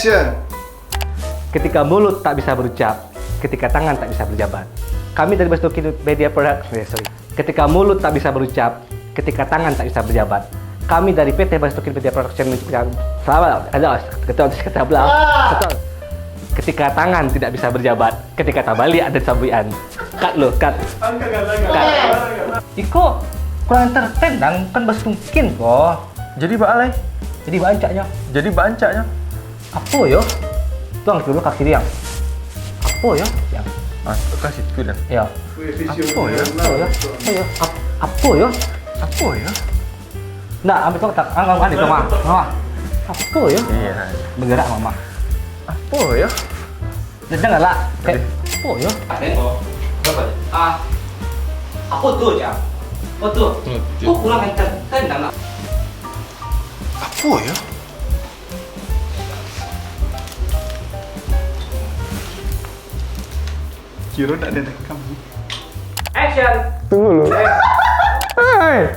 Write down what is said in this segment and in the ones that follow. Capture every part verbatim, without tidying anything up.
Action. Ketika mulut tak bisa berucap, ketika tangan tak bisa berjabat. Kami dari Bastokin Media Production, eh, sorry. Ketika mulut tak bisa berucap, ketika tangan tak bisa berjabat. Kami dari P T Bastokin Media Production mengucapkan selamat, ada, ketua, ketua, betul. Ketika tangan tidak bisa berjabat, ketika tabalik ada sabuian. Cut lo, cut. Cut. Iko kurang entertain, dang, bukan Bastokin ko. Jadi baa lai? Jadi baa ancaknyo. Jadi baa ancaknyo. Apo yo? Tuang dulu ka kiri, yang. Apo yo? Yang. Ah, ka situ dah. Yo. Apo yo? Apo yo? Apo yo? Ap-, apo yo? Apo yo? Ndak, ambil kotak. Ang, ang, ang, di rumah. Rumah. Apo yo? Iya. Bergerak, Mama. Apo yo? Dengar lah. Tadi. Apo yo? Ah, apo tu, Cak? Apo tu? Apo tu? Kok kurang entertain, dang? Apo yo? Kiro ndak ado rekam ni. Action! Tunggu lu. Hei!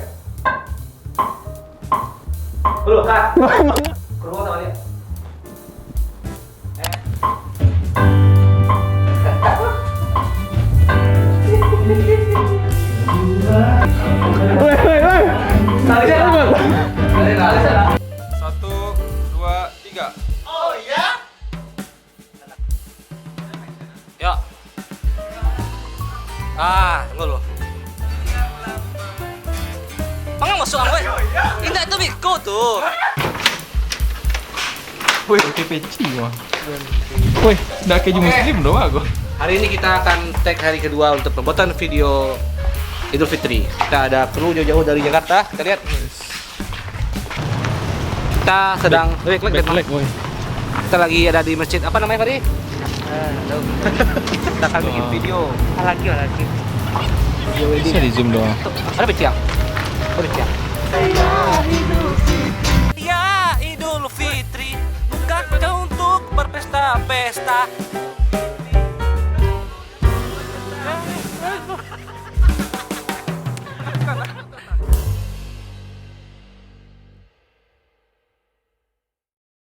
Dulu, cut. Ke rumah sama dia. Woi, woi, woi. Satu, dua, tiga. Oh ya? Yo. Ah, tunggu lu. Pangan masuk ang, weh. Indak tu biko tu. Woi, pakai peci mah. Woi, ndak keju muslim doh aku. Hari ini kita akan take hari kedua untuk pembuatan video Idul Fitri. Kita ada kru jauh-jauh dari Jakarta. Kita lihat. Kita sedang, weh, klik, klik, klik, woi. Kita lagi ada di masjid, apa namanya tadi? Eh, tahu. Kita akan bikin video. Ah, lagi, lagi. Video wedding. Bisa di zoom doang. Tuh, ada peciang. Ada peciang. Ya, Idul Fitri bukan untuk berpesta-pesta.